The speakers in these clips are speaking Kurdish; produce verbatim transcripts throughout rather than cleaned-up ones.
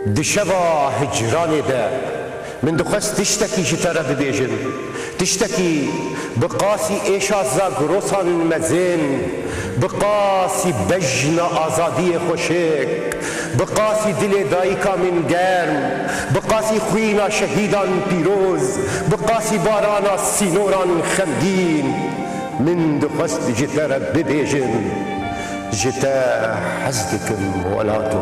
Di şeva hicranê de min dixwest tiştekî ji te re bibêjim. Tiştekî bi qasî êşa zagrosan mezin, bi qasî bejna azadiyê xweşik, bi qasî dilê dayika min germ, bi qasî xwîna şehîdan pîroz, bi qasî barana sînoran xemgîn, min dixwest ji te re bibêjim. Ji te hez dikim welato.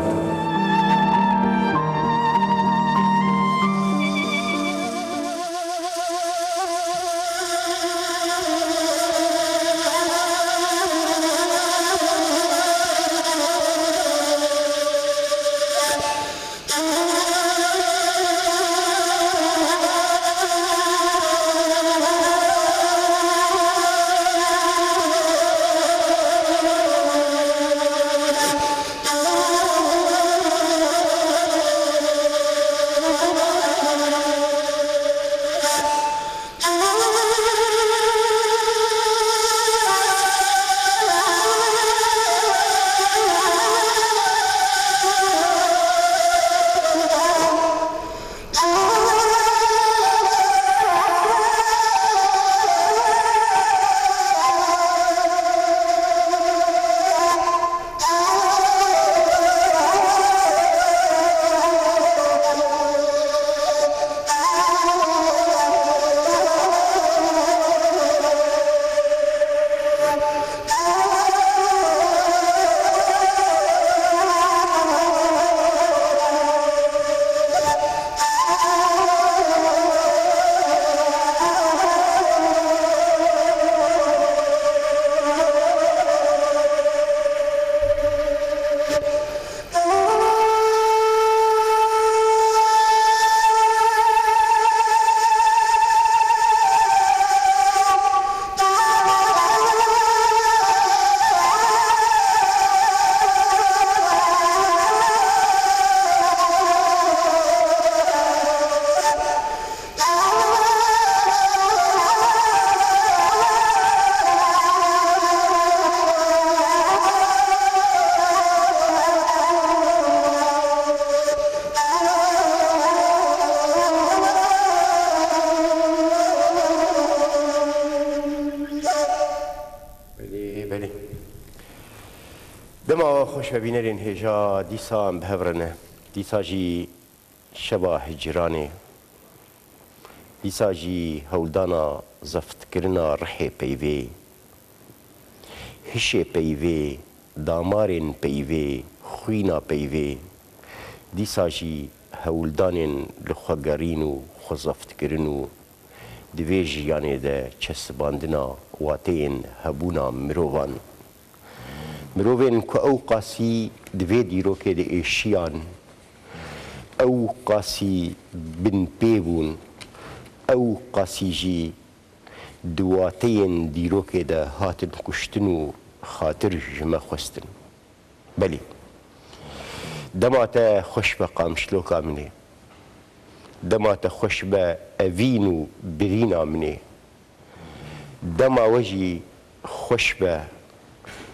Belê, belê. Dema we xweş be bînerên hêja, dîsa em bi hev re ne. Dîsa jî şeva hicranê. Dîsa jî hewldana zeftkirina rihê peyvê. Hişê peyvê, damarên peyvê, xwîna peyvê. Dîsa jî hewldanên li xwe gerîn û xwe zeftkirin û di vê jiyanê de çesibandina wateyên hebûna mirovan. Mirovên ku ew qasî di vê dîrokê de êşiyan, ew qasî binpê bûn, ew qasî jî di wateyên dîrokê de hatin kuştin û xatir ji me xwestin. Belê. Dema te xweş be qamişloka min ê. Dema te xweş be evîn û birîna min ê. Dema we jî xweş be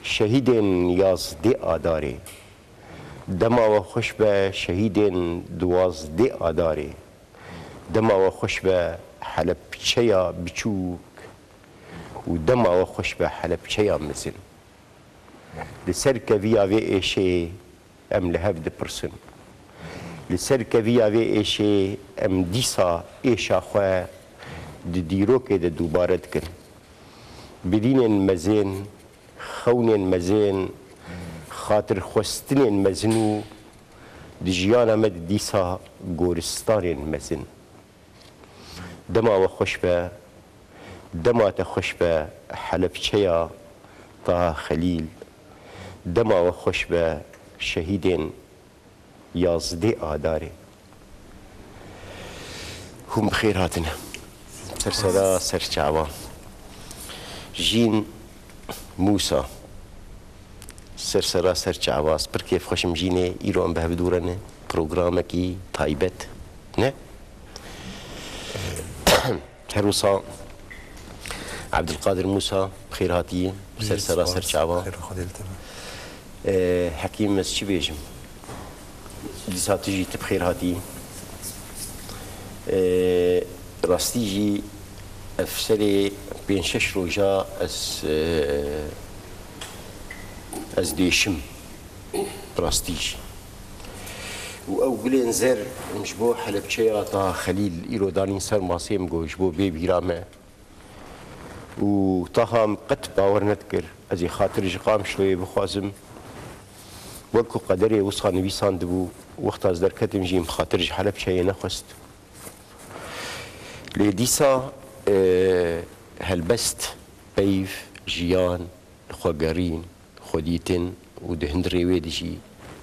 şehîdên yazdê Adarê. Dema we xweş be şehîdên duwazdê Adarê. Dema we xweş be Helebçeya biçûk û dema we xweş be Helebçeya mezin. Li ser keviya vê êşê em li hev dipirsin. Li ser keviya vê êşê em dîsa êşa xwe di dîrokê de dubare dikin. Birînên mezin, xewnên mezin, xatirxwestinên mezin û di jiyana me de dîsa goristanên mezin. Dema we xweş be, dema te xweş be Helebçeya Taha Xelîl, dema we xweş be şehîdên yazdê Adarê. Hûn bi xêr hatine. Ser sera ser çava. Jîn Mûsa. Ser sera ser çava. Ez pir kêfxweş im Jînê. Îro em bi hev dû re ne. Programekî taybet. Ne? Her wisa Ebdilqadir Mûsa, bi xêr hatiyî. Ser sera ser çava. Xêr xwedê li te be. Ee, Hekîm, ez çi bêjim? Dîsa tu jî tu bi xêr hatî. Ee, rastî jî ev serê pênc şeş roja ez, ee, ez dêşim. Rastî jî. Û ew gulên zer ji bo Helebçeya Taha Xelîl îro danîn ser masê min, got ji bo bê bîra me. Û Taha min qet bawer nedikir ez ê xatir ji Qamişloyê bixwazim. Wek ku qederê wisa nivîsandibû, wexta ez derketim jî min xatir ji Helebçeyê nexwest. Lê dîsa, e, helbest, peyv, jiyan, xwegerîn, xwedîtin û di hundirê wê de jî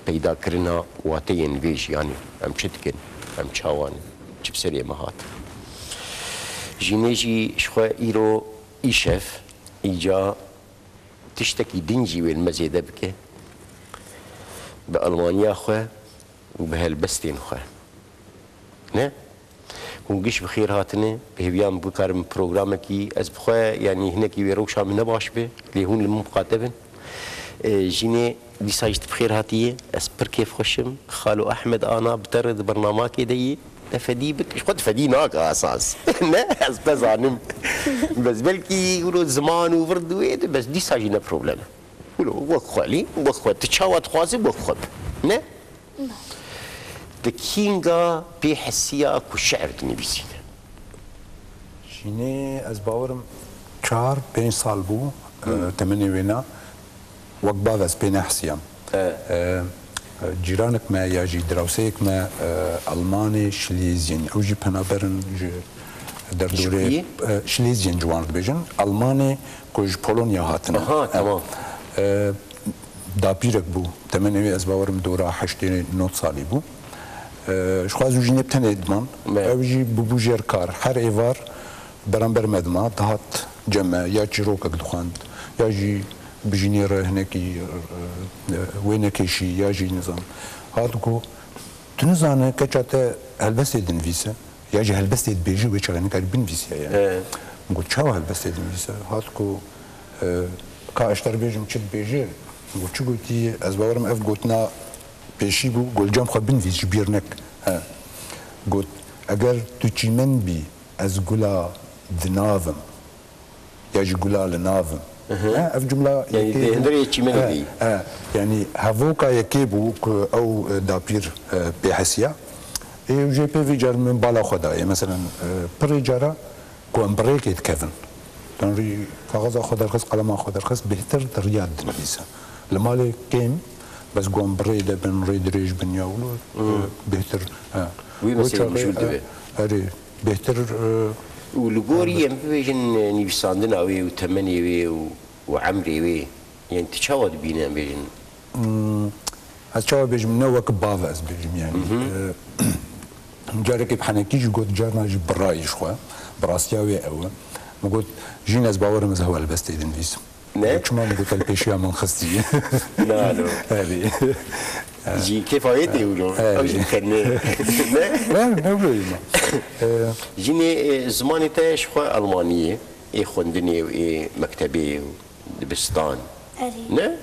peydakirina wateyên vê jiyanê. Em çi dikin? Em çawa ne? Çi bi serê me hat? Jînê jî ji xwe îro, îşev, îca tiştekî din jî wê li me zêde bike. Bi Almaniya xwe û bi helbestên xwe. Ne? Hûn giş bi xêr hatine. Bi hêviya min bikarim programekî, ez bi xwe, yanî hinekî wê rewşa min ne baş be, lê hûn li min miqate bin. E, Jînê, dîsa jî tu bi xêr hatiye. Ez pir kêfxweş im. Xalo Ehmed ana bi te re di bernamakê de yî. Te fedî bik. Ji xwe tu fedî nake esas. Ne? Ez te zanim. Bes belkî wilo ziman û vir di wê de, bes dîsa jî ne problem e. Wilo wek xwe lê, wek xwe. Tu çawa dixwazî, wek xwe bi. Ne? Di kînga pê hesiya ku şi'ir dinivîsîne? Jînê, ez bawerim çar pênc sal bû, e, temenê wêna, wek bav ez pê nehesiyam. E, cîranek me ya jî dirawseyek me, e, Almanê Şilêzyen, ew jî penaber in ji derdorê, e, Şilêzyen ji wan re dibêjin. Almanê ku ji Polonya hatine. Aha, tamam. E, Dapîrek bû, temenê wê ez bawerim dora heştê nod salî bû. Ji xwe ez û Jînê bi tenê diman. Ew jî bûbû jêr kar. Her êvar beramber me dima, dihat cem me, ya çîrokek dixwend, ya jî bi Jînê re hinekî, e, wê nekêşî, ya jî nizam. Hat got, tu nizane keça te helbestê dinivîse, ya jî helbestê dibêje, wê çaxê nikarî binivîse ya. Min got, çawa helbestê dinivîse? Hat got, e, ka ez ji te re bêjim çi dibêje? Min got, çi gotî? Ez bawerim ev gotina pêşî bû, got, li cem xwe binivîs, ji bîr nek. He. Got, eger tu çîmen bî, ez gula di nav im. Ya jî gula li nav im. He, ev cumla yanî yekê bû. Dê hundirê çîmenê bî. He, yanî hevoka yekê bû ku ew, e, dapîr, e, pê hesiya. Ê, û jê pê vî car min bala xwe dayê. Meselen, e, pirê cara ku em bi rêkê dikevin. Tanrî kaxeza xwe derxist, qelema xwe derxist, bêhtir di riya dinivîse. Li malê kêm, bes ku em bi rê de bin, rê dirêj bin ya wilo, e, bêhtir, e, wî meselê çaxê, muşkil dibe. E, erê, Bêhtir, e, û li gorî em bibêjin, e, nivîsandina wê û temenê wê û, û emrê wê, yanî tu çawa dibîne em bêjin? Hmm, ez çawa bêjim, ne wek bav ez bêjim, yanî. E, carekê bi henekî jî got, carna jî bi rayî ji xwe, bi rastiya wê ew e. Min got, Jîn, ez bawerim ez hew helbestê dinivîsim. Ne? Çima min got, te li pêşiya min xistî? Na, no. Erê. Ji kêfa wê tê wilo. Erê. Ew jî dikenê. Ne? Ne, ne wilo yî me. Ee, Jinê, e, zimanê te ji xwe Almanî ye, ê xwendinê û ê mektebê û dibistan. Erê. Ne?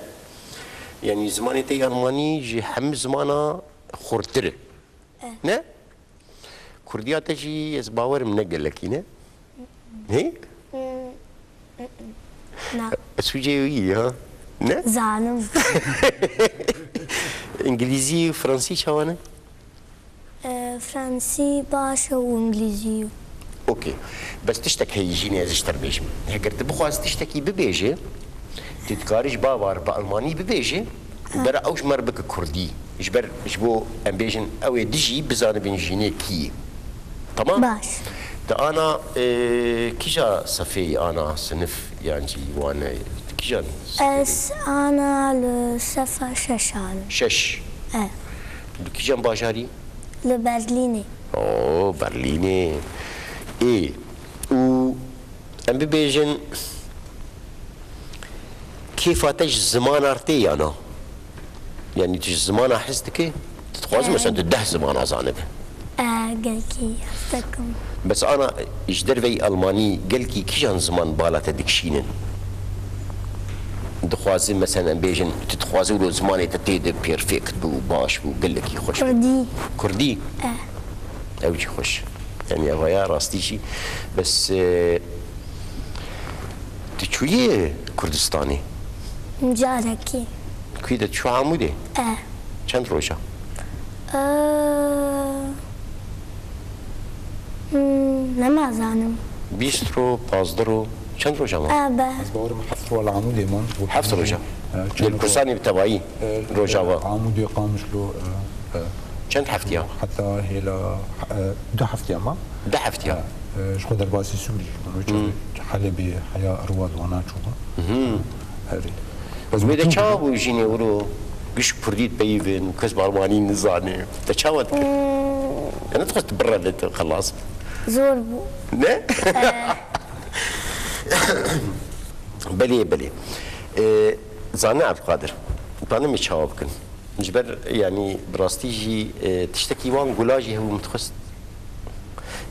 Yanî zimanê te yê Almanî ji hemî zimana xurtir e. Eh. Ne? Kurdiya te jî ez bawerim ne gelekî ne. Hê? Mm, mm, mm. Na. Sûcê wî ya. Ne? Zanim. Îngilîzî û fransî çawa ne? E, fransî baş e û îngilîzî. Okey. Bes tiştek heye Jinê ez ji te re bêjim. Heger tu bixwazî tiştekî bibêje, tu dikarî ji bava re bi almanî bibêje û bera ew ji me re bike kurdî. Ji ber, ji bo em bêjin ew ê dijî bizanibin Jinê kî ye. Tamam? Baş. Di ana, e, kîja sefê yî, ana sinif yan jî wane, di kîjan sefê? Ez ana li sefa şeş an. Şeş? E. Li kîjan bajarî? Li Berlînê. Oo, Berlînê. Ê, û em bibêjin, kêfa te ji zimana re tê ya na? Yanî tu ji zimana hez dike? Tu dixwazî, e, mesela tu deh zimana zanibe? E, gelkî hez dikim. Bes ana ji derveyî Almanî gelkî kîjan ziman bala te dikişînin? Dixwazin, mesela, em bêjin, tu dixwazî wilo zimanê te tê de perfect bû, baş bû, gelekî xweş bû. Kurdî. Kurdî? E. Ew jî xweş. Yani, evaya rastî jî. Bes, e, tu çûyî Kurdistanê? Carekî. Kû de çû Amûdê? E. Çend roja? E, hmm, nema zanim. Bîst ro, pazdeh ro, çend roja ma? E, be. Ez bawerim heft roj li Amûdê man. Heft roja. E, çend Li Kurdistanê bi tevayî e, rojava. Amûdê, Qamişlo, e, e, Çend heftiya? Heta hêla, e, du heftiya ma. Du heftiya? E, e, ji xwe derbasî Sûrî. Helebê heya Irwad wana çûbû. Erê. Ez Wê de bütün çawa bû jînê wiro? Giş Kurdî dipeyivin, kes bi Almanî nizane. Te çawa dikir? Hmm. Te nedixwest birre de te xelas bî? Zor bû. Ne? Eh. Belê, belê. Ee, Zane Ebdulkadir, dane me çawa bikin? Ji ber, yanî, bi rastî jî, e, tiştekî wan gula jî hebû min dixwest.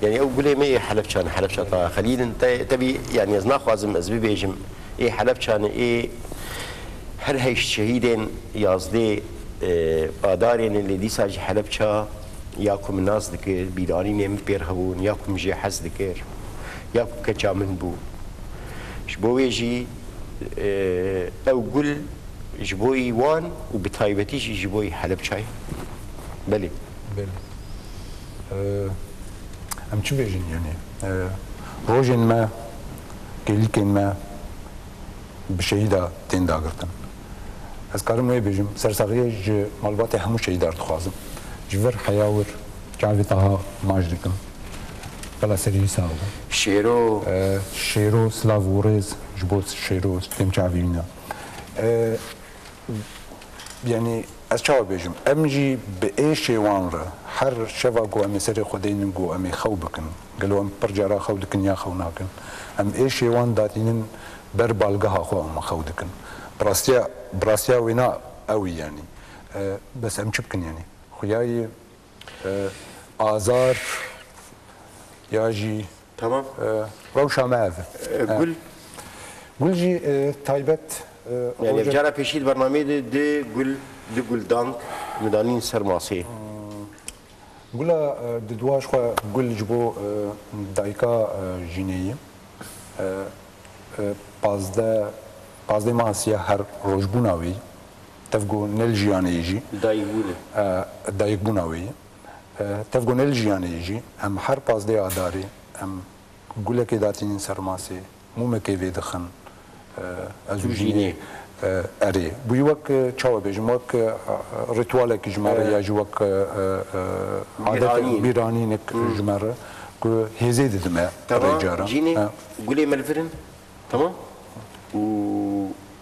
Yanî, ew gulê me yê Helebçan, Helebça Taha Xelîl in. Te, tevî, yanî, ez naxwazim ez bibêjim, ê Helebçan e, ê her heşt şehîdên yazdê, e, Adarê ne, lê dîsa jî Helebça ya ku min nas dikir, bîranînê min pêr hebûn, ya ku min jê hez dikir, ya ku keça min bû. Ji bo wê jî, e, ew gul ji bo yî wan û bi taybetî jî ji bo yî Helebçayê. Belê. Belê. Ee, em çi bêjin, yanî? Ee, rojên me, kêlîkên me bi şehîda tên dagirtin. Ez karim wê bêjim, sersaxiyê ji malbatê hemû şehîdar dixwazim. Ji vir heya wir çavê Taha maç dikim. Bila serî wî sax be. Şêro. Ee, Şêro, silav û rêz ji bo Şêro, ji têm çavê wî ne. Ee, Yanî, ez çawa bêjim? Em jî bi êşê wan re her şeva ku em ê serê xwe deynin ku em ê xew bikin. Gelo em pir cara xew dikin ya xew nakin? Em êşê wan datînin ber balgeha xwe, em xew dikin. Bi rastiya, bi rastiya wêna ew e, yanî. E, bes em çi bikin, yanî? Xuyayê, e, azar ya jî Tamam. E, rewşa me ev e. E, gul? Gul jî, e, taybet, e, Yani, roja cara pêşî di bernameyê de di gul, di gul dank, min danîn ser masê. Gula, e, di dua ji xwe gul ji bo, e, dayika, e, jînê ye. E, e, pazdeh, pazdeh meha siya her rojbûna wê ye. Tev ku ne li jiyanê ye jî. Dayikbûnê. E, dayikbûna wê ye. E, tev ku ne li jiyanê ye jî, em her pazdeh Adarê em gulekê datînin ser masê, mûmekê vê dixin. E, ez û Jînê. Jînê, e, erê. Bûyî wek, e, çawa bêjim, wek, e, rîtualekî ji me re ya jî wek, e, e, e, adet bîranîn. Bîranînek ji me re ku hêzê dide me rê caran. Jînê, gulê me li vir in. Tamam? Û,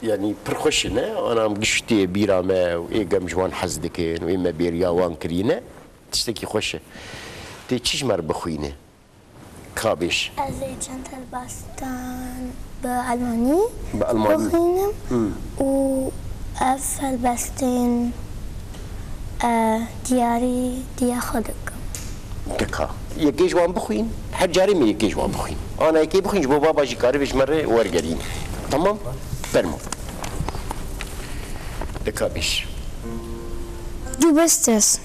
yanî, pir xweş in, ne? Ana em giştê bîra me û ê gem ji wan hez dikin û ê me bêriya wan kirîne. Tiştekî xweş e. Tê çi ji me re bixwîne? Ka bêj. Ez ê çend helbestan bi Almanî Bi Almanî. bixwînim Hmm. û ev helbestên, e, diyarî diya xwe dikim. Dika. Yekê ji wan bixwîn, her carê me yekê ji wan bixwîn. Ana yekê bixwîn ji bo baba jî karibe ji me re wergerîne. Tamam? Fermo. Dika bêj. Du bist es.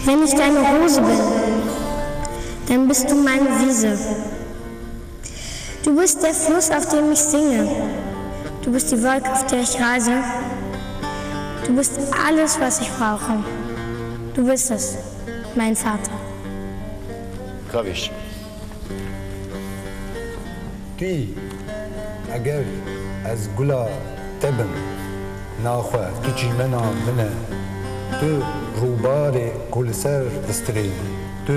Wenn ich deine Rose bin, dann bist du meine Wiese. Du bist der Fluss, auf dem ich singe. Du bist die Wolke, auf der ich reise. Du bist alles, was ich brauche. Du bist es, mein Vater. Kavêş. Tu yî, eger ez gula te bim, naxwe tu çîmena min e. Tu rûbarê ku li ser distirê, tu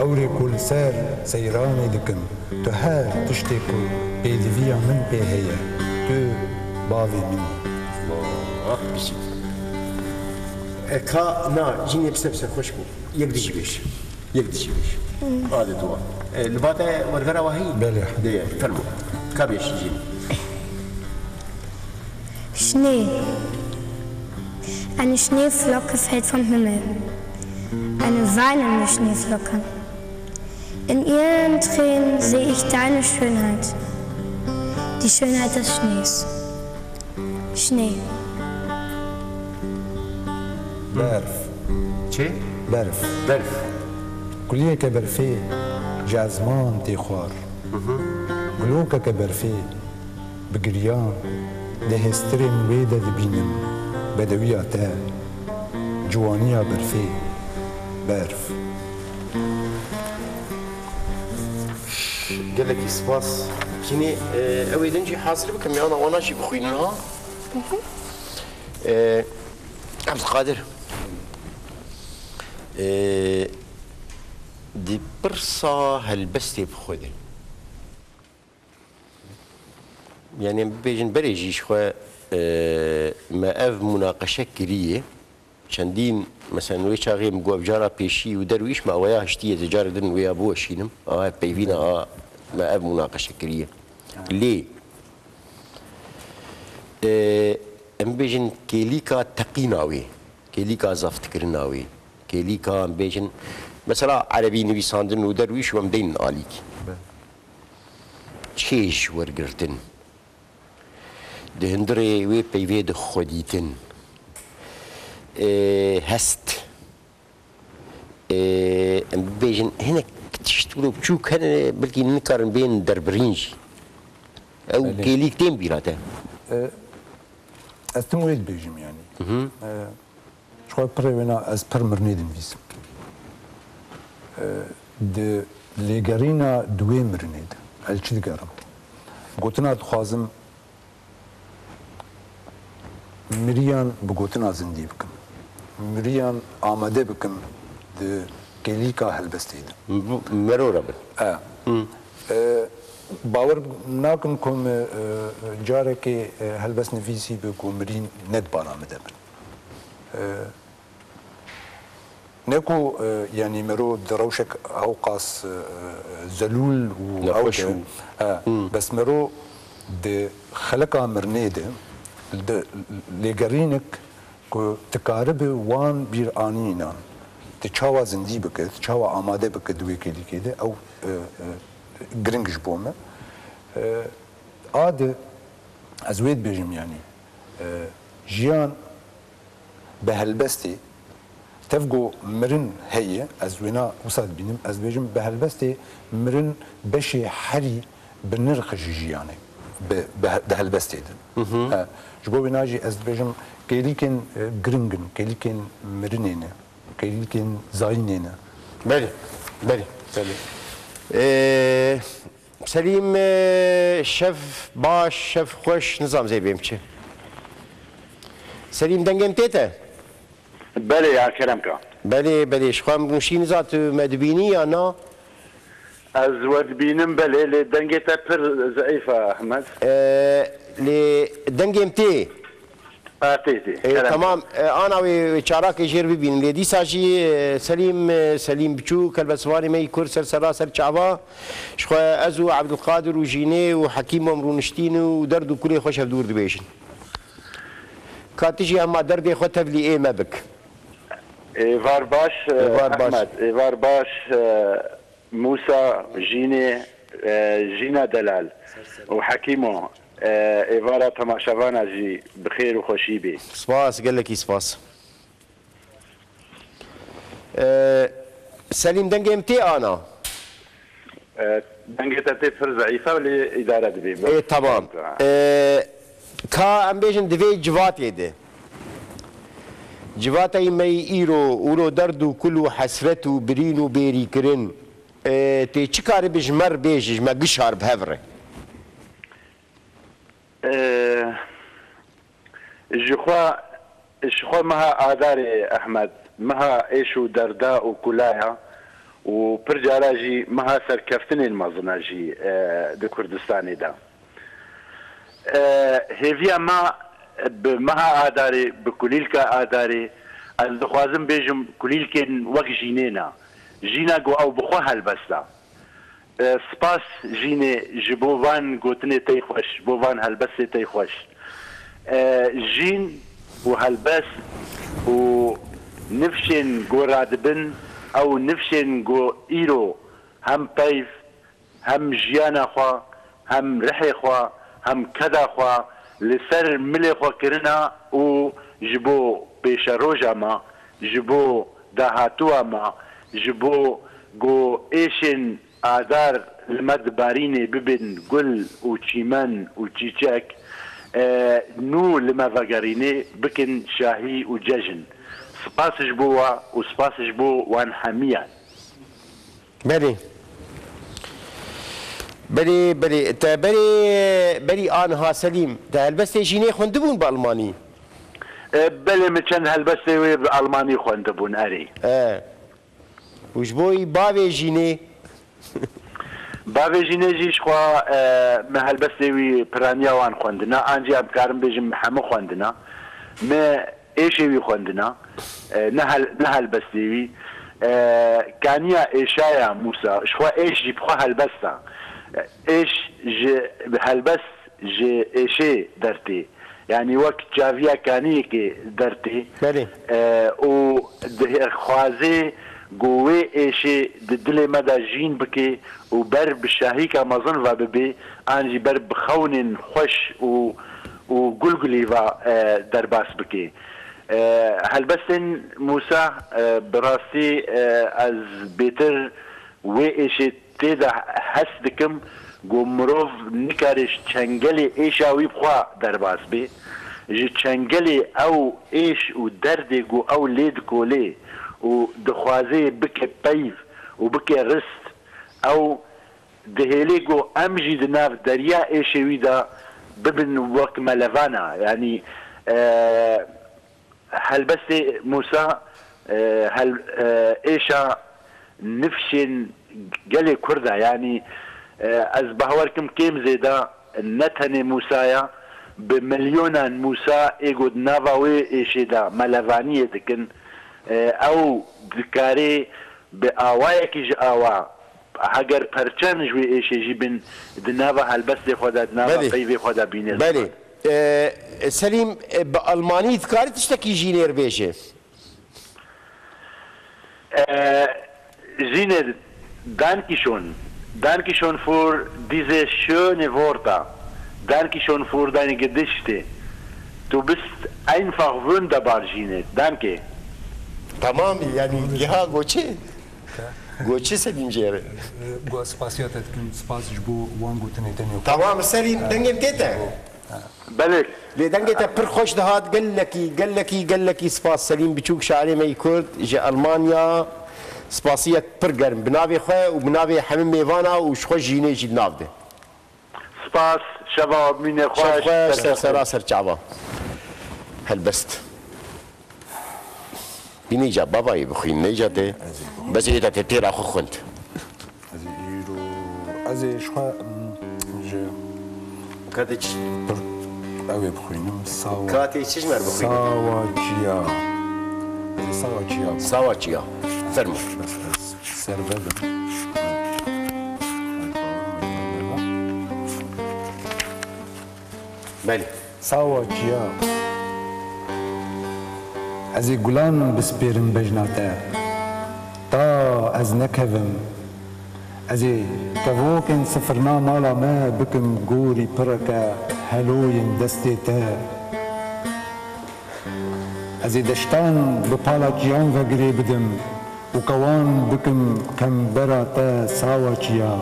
ewrê ku li ser seyranê dikim, tu her tiştê ku pêdiviya min pê heye, tu bavê min î. Ah, biçî. E, ka, na, jînê pise pise xweş bû. Yek dijî bêj. Yek dijî bêj. Hmm. Adê dua. E, li ba te wervera wahî? Belê. De ye, fermo. Ka bêj jîn. Schnee. Eine Schneeflocke fällt vom Himmel. Eine weinende Schneeflocke. In ihren Tränen sehe ich deine Schönheit. Die Schönheit des Schnees. Schnee. Berf. Çi? Berf. Berf. Kuliyeke berfê ji ezman tê xwar. Gulokeke berfê bi giriyan di hêstirên wê de dibînim. Bedewiya te, ciwaniya berfê, berf. Gelekî spas. Kînê, e, ew ê din jî hazir bikim, ya wana jî bixwînin ha. E, Ebdulkadir. E, di pirsa helbestê bi xwe de. Yani em bibêjin berê jî ji xwe, e, me ev munaqeşe kiriye. Çendîn, mesela wê çaxê min got, cara pêşî û derwîş me awaya hiştiye, ez ê carê din wê ya biweşînim. A peyvîna a me ev munaqeşe kiriye. Lê, e, em bêjin kêlîka teqîna wê, kêlîka zaftikirina wê, kêlîka em bêjin, mesela erebî nivîsandin û derwîş û em deynin alîkî. Çêj wergirtin. Di hundirê wê peyvê de xwedîtin. E, hest. E, em bibêjin hinek tişt wilo biçûk hene, belkî nikarin bên derbirîn jî. Ew kêlîk tên bîra te. Ez tim wê dibêjim yani. E, Ji xwe pirê wêna ez pir mirinê dinivîsim. E, di lêgerîna di wê mirinê de ez çi digerim? Gotina dixwazim miriyan bi gotina zindî bikim. Miriyan amade bikim di kêlîka helbestê de. Mero re bin. E, e, bawer nakim ku me, e, carekê, e, helbestnivîsî bi ku mirî ne di bala min de bin. E, ne ku, e, yanî mero di rewşek ewqas, e, zelûl û ew de, e, bes mero di xeleka mirinê de, di lêgerînek ku dikaribe wan bîranînan di çawa zindî bike, di çawa amade bike di wê kêlîkê de, ew, e, e, giring ji bo me. E, a di, ez wê dibêjim, yanî, e, jiyan bi helbestê, tev ku mirin heye, ez wêna wisa dibînim, ez dibêjim bi helbestê mirin beşê herî bi nirx ji jiyanê, bi, bi, di helbestê de. He, ji bo wêna jî ez dibêjim kêlîkên, e, giring in, kêlîkên mirinê ne, kêlîkên zayînê ne. Belê, belê. Ee, Selîm, e, şev baş, şev xweş, nizam zê bêm çi. Selîm, dengê min tê te? Belê ya Kerem ka. Belê, belê, ji xwe em nûşî niza tu me dibînî ya na? Ez we dibînim belê, lê dengê te pir zeîf e Ehmed. E, lê dengê min tê. Ha, tê, tê. E, Kerem. Tamam, e, ana wê, wê çarakê jêr bibînin. Lê dîsa jî, e, Selîm, e, Selîm Biçûk, helbestvanê me yî Kurd ser sera ser çava. Ji xwe ez û Ebdulkadir û Jînê û Hekîm em rûniştîn û derd û kulê xwe şevdûr dibêjin. Ka tu jî hema derdê xwe tevlî ê me bik. Êvar baş, e, Êvar baş. Ehmed. Êvar baş, e, Mûsa, Jînê, e, Jîna Delal û Hekîmo, e, êvara temaşevana jî bi xêr û xweşî bê. Spas, gelekî spas. E, Selîm, dengê min tê ana? E, dengê te tê pir zeîf e, lê îdare dibê. Ê, tamam. E, ka em bêjin di vê civatê de. Civateyî me yî îro, îro derd û kul û hesret û birîn û bêrîkirin, e, tê çi karibe ji me re bêje, ji me gişar bi hev re? Ee, ji xwe, ji xwe meha Adarê Ehmed, meha êş û derda û kulaya û pir cara jî meha serkeftinên mezin e jî, e, di Kurdistanê de. E, hêviya me bi meha Adarê, bi kulîlka Adarê, ez dixwazim bêjim kulîlkên wek jînê ne. Jîna ku ew bi xwe helbest e. E, spas Jînê ji bo van gotinê tey xweş, ji bo van helbestê tey xweş. E, jîn û helbest û nifşên ku radibin, ew nifşên ku îro hem peyv, hem jiyana xwe, hem rihê xwe, em keda xwe li ser milê xwe kirina û ji bo pêşeroja me, ji bo dahatûya me, ji bo ku êşên adar li me dibarînê bibin gul û çîmen û çîçek, e, nû li me vegerînê bikin şahî û cejn. Spas ji bo we û spas ji bo wan hemiyan. Belê. Belê, belê. Te berê, berî aniha Selîm, te helbestê Jînê xwendibûn bi almanî? E, belê, min çend helbestê wê bi almanî xwendibûn, erê. E. Û ji bo wî bavê Jînê? Bavê Jînê jî ji xwe, e, me helbestê wî piraniya wan xwendina, an jî em karin bêjin me hemû xwendina. Me êşê wî xwendina, e, ne hel-, ne helbestê wî. E, kaniya êşaya Mûsa, ji xwe êş jî bi xwe helbest e. E, êş ji helbest ji êşê dertê. Yanî wek çaviya kaniyekê dertê. Belê. E, û dixwazê ku wê êşê di dilê me de jîn bike û ber bi şahîka mezin ve bibe, an jî ber bi xewnên xweş û, û gulgulî ve, e, derbas bike. E, helbestên Mûsa, e, bi rastî, e, ez bêtir wê êşê tê de hes dikim ku mirov nikare ji çengelê êşa wî bi xwe derbas bê, ji çengelê ew êş û derdê ku ew lê dikolê û dixwazê bike peyv û bike rist, ew dihêlê ku em jî di nav derya êşê wî de bibin wek melevana. Yanî, e, helbestê Mûsa, e, hel-, e, êşa nifşên gelê Kurd e. Yanî, e, ez bawer kim kêm zêde ne tenê Mûsa ya, bi milyonan Mûsa ê ku di nava wê êşê de melevaniyê dikin, e, ew dikarê bi awayekî ji awa, heger perçan ji wê êşê jî bin, di nava helbestê xwe de, di nava Belê. peyvê xwe de bîne Belê. ziman. E, Selîm, e, bi almanî dikarî tiştekî Jînê re bêjî? E, Jînê, danke schön. Danke schön für diese schöne Worte. Danke schön für deine Gedichte. Du bist einfach wunderbar, Jînê. Danke. Tamam, yanî giha goçê. Goçê Selîm jê re. Go spasiya te dikim, spas ji bo wan gotinê tenê. Tamam, Selîm, dengê tê te. Belê. Lê dengê te pir xweş dihat, gelekî, gelekî, gelekî spas Selîm Biçûk, şairê me yî Kurd ji Almanya. Spasiyek pir germ bi navê xwe û bi navê hemî mêvana û ji xwe Jînê jî di nav de. Spas, şeva mîne Şev xweş, xweş, ser ser sera ser çava. Helbest. Bî neyca bavayê bixwîn, neyca te. Bes ê te têra xwe xwend. Ez ê îro, ez ê ji xwe, mm, ji Katê çi? Ew ê bixwînim. Sawa. Katê çi ji me re bixwînim? Sawa çiya. Ez ê sawa çiya. Sawa çiya. Fermo. Bes ez serve bim. Belê. Sawa çiya. Ez ê gulan bispêrim bejna te. Ta ez nekevim. Ez ê kevokên sifirna mala me bikim gorî pireke heloyên destê te. Ez ê deştan bi pala çiyan ve girê bidim û kewan bikim kembera te sawa çiya.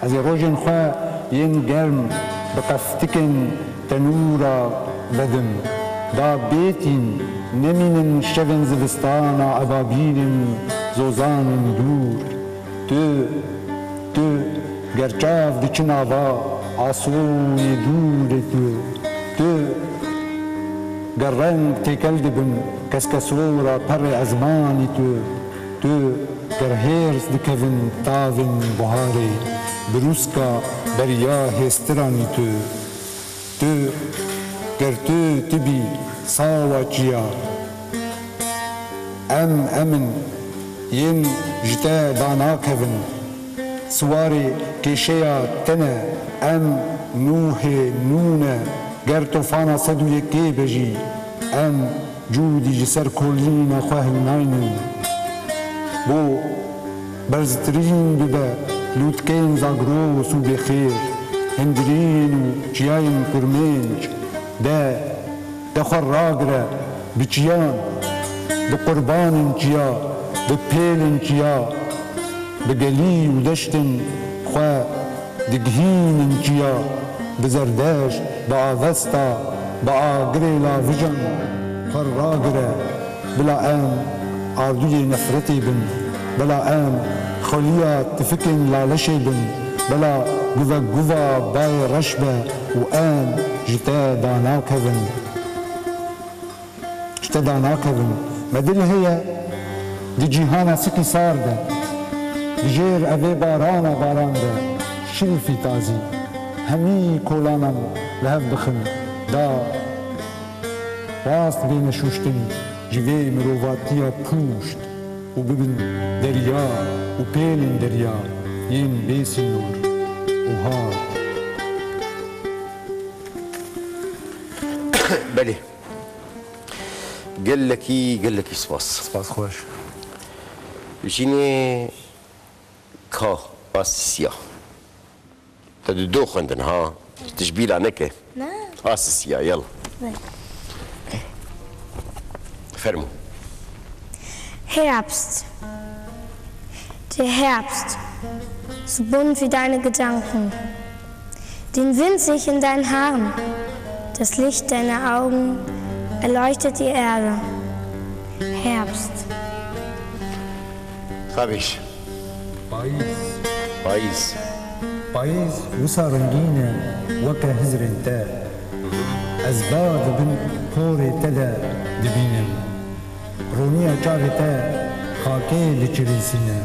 Ez ê rojên xwe yên germ bi qeftikên tenûra vedim. Da bêtîn nemînin şevên zivistana ebabînên zozanên dûr. Tu, tu, ger çav diçin ava, asoyê dûrê tu, tu, ger reng têkel dibin, keskesora perê ezmanî tu, tu, ger hêrs dikevin tavên buharê, birûska beriya hêstiranî tu. Tu, ger tu, tu bî, sawa çiya. Em, em in, yên ji te danakevin. Siwarê kêşeya te ne, em Nûhê nû ne. Ger tofana sed û yekê be jî, em Cûdî ji ser kolîna xwe hilnaynin. Bo berztirîn bibe lûtkeyên Zagros û bêxêr. Hundirîn û çiyayên kurmênc, de, de xwe ragire bi çiyan, bi qurbanên çiya, bi pêlên çiya, bi gelî û deştên xwe digihînin çiya, bi zerdeşt, bi avesta, bi agirê lavijan xwe ragire. Bila em ardûyê nefretê bin, bila em xweliya tifikên laleşê bin, bila guveguva bayê reş be û em ji te danakevin. Ji te danakevin. Me dil heye di cîhana sikî sar de, di jêr evê barana baran de, şilfî tazî, hemî kolanan li hev bixin, da rast bêne şûştin ji vê mirovatiya pûşt û bibin derya û pêlên derya yên bê sînor û har. Belê. Gelekî, gelekî spas. Spas xweş. Jînê ka Asisiya. Te di do xwendin ha. Tu ji bîra neke. Ne. Asisiya, yel. Ne. Fermo. Herbst. Der Herbst ist bunt wie deine Gedanken. Den Wind sich in deinen Haaren. Das Licht deiner Augen erleuchtet die Erde. Herbst. Xabiş. Payîz. Payîz. Payîz wisa rengîn e weke hizrên te. Ez ba di bin porê te de dibînim. Roniya çavê te xakê diçirîsîne.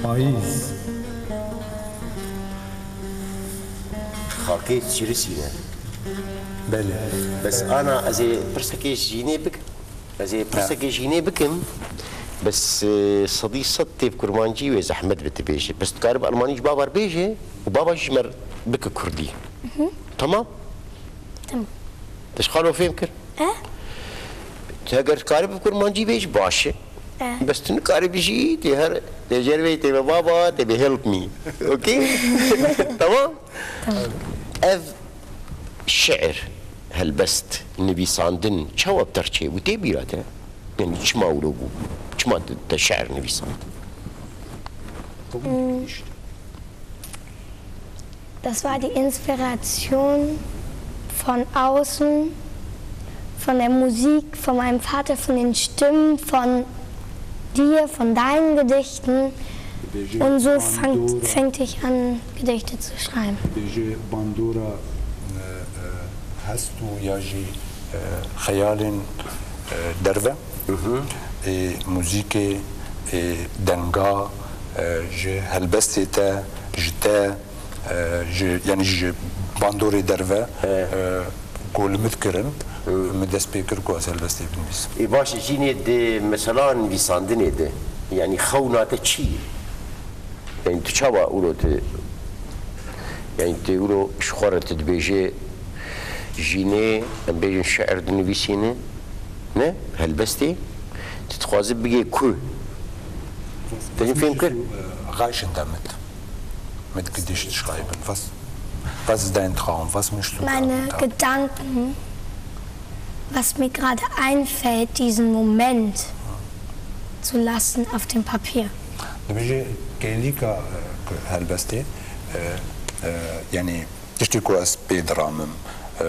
Payîz. Xakê diçirîsîne. Belê. Bes ana ez ê pirsekê jînê bikim. Ez ê pirsekê jînê bikim. Bes, e, sedî sed tê bi kurmancî wê zehmet bi tu bêje. Bes tu karî bi almanî ji bava re bêje û bava jî ji me re bike kurdî. Tamam? Tamam. Te ji xalo fêm kir? E? Tu eger karî bi kurmancî bêj baş e. E. Bes tu nikarî bijî, tê her, tê jer vê, tê be baba, tê be help me. Okey? Tamam? Tamam. Ev şiir, helbest, nivîsandin, çawa bi te re çêbû, tê bîra te? Yani çima wilo bû? Çima te, te şiir nivîsand? Hmm. Das war die Inspiration von außen, von der Musik, von meinem Vater, von den Stimmen, von dir, von deinen Gedichten. Und so fang, fängte ich an, Gedichte zu schreiben. Dibêje bandora, e, e, hest û ya jî, e, xeyalên, e, derve, ê muzîkê, ê denga, e, ji helbestê te, ji te, e, ji, yanî ji bandorê derve, e, ku li min kirin, min dest pê kir ku ez helbestê binivîsim. Ê baş e, jînê di mesela nivîsandinê de, yanî xewna te çi ye? Yanî tu çawa ûro tu, yanî tu ûro ji xwe re tu dibêjê, jînê, em bêjin şiir dinivîsîne, ne? Helbestê, tu dixwazî bigê ku? Te jî fêm kir? Reichen damit, mit Gedicht schreiben. Was, was ist dein Traum? Was möchtest du damit? Meine Gedanken, was mir gerade einfällt, diesen Moment zu lassen auf dem Papier. Dibêje kêlîka, e, helbestê, e, e, yanî tiştê ku ez pê diramim, e,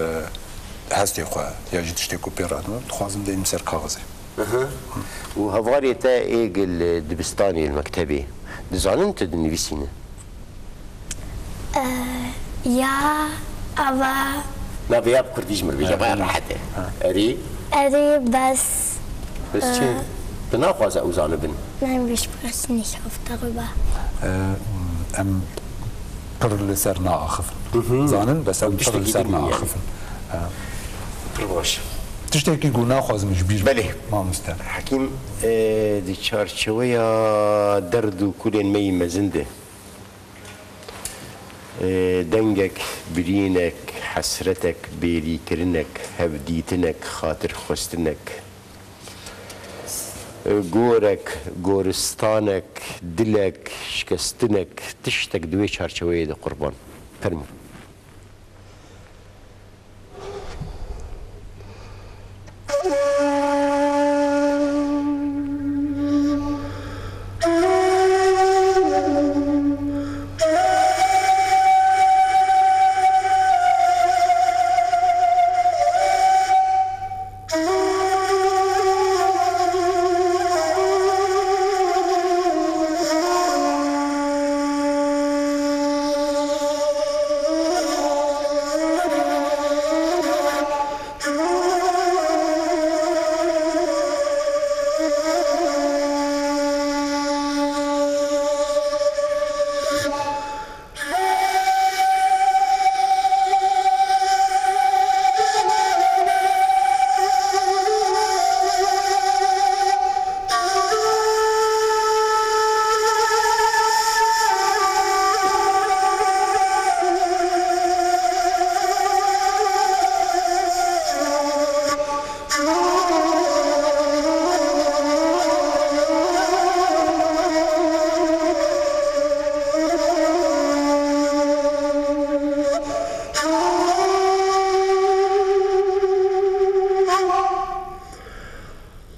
hestê xwe ya jî tiştê ku pê radimim, dixwazim deynim ser kaxizê. Aha. Û hevalê te ê gil dibistanê li mektebê dizanin tu dinivîsîne? Äh, ja, aber Navê ya bi kurdî ji min re bêje, vaya rehet e. Erê. Erê, bes, Bes çi? Äh, Tu naxwaze ew zanibin? Nein, wir sprechen nicht oft darüber. Em pir li ser naaxifin. Zanin, bes em pir li ser naaxifin. Pir baş. Tiştekî ku naxwazim ji bîr Belê. Mamoste. Hekîm, e, di çarçeweya derd û kulên me yî mezin de, e, dengek, birînek, hesretek, bêrîkirinek, hevdîtinek, xatirxwestinek, e, gorek, goristanek, dilek, şikestinek, tiştek di wê çarçeweyê de qurban. Fermû.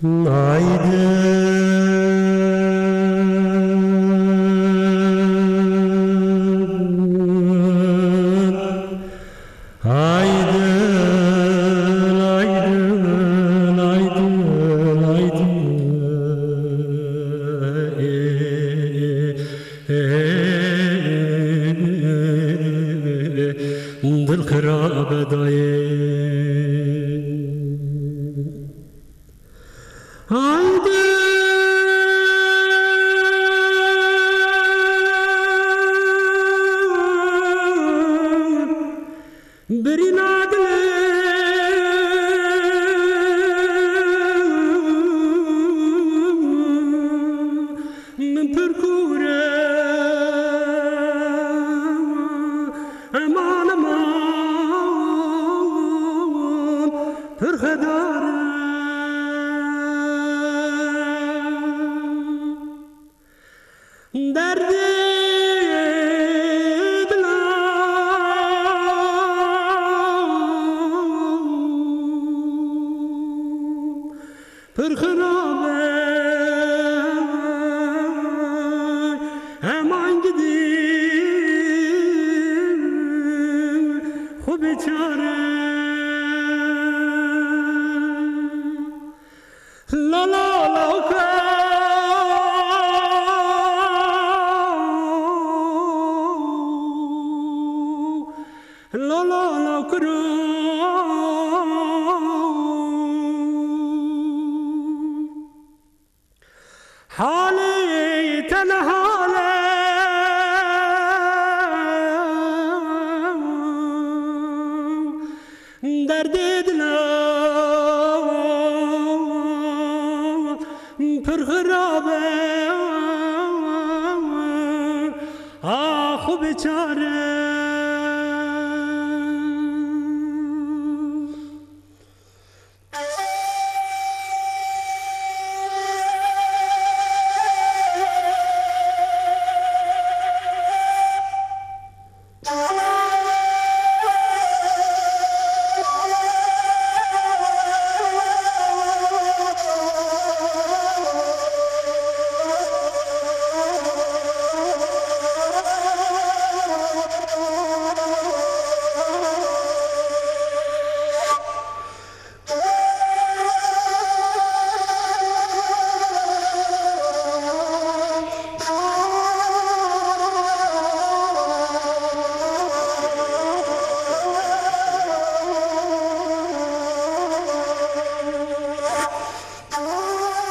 Aydın, aydın, aydın, aydın, aydın. Dil xirabe dayê. Haydi. Birîna dilê min pir kûr e. Eman, eman, pir xedar e. Derdê dila pir xirab e, heman gidî xwe bêçare. La la la ka. La la la kuru. Halê te ne hal e. Derdê dila pir xirab e, ax û bêçare.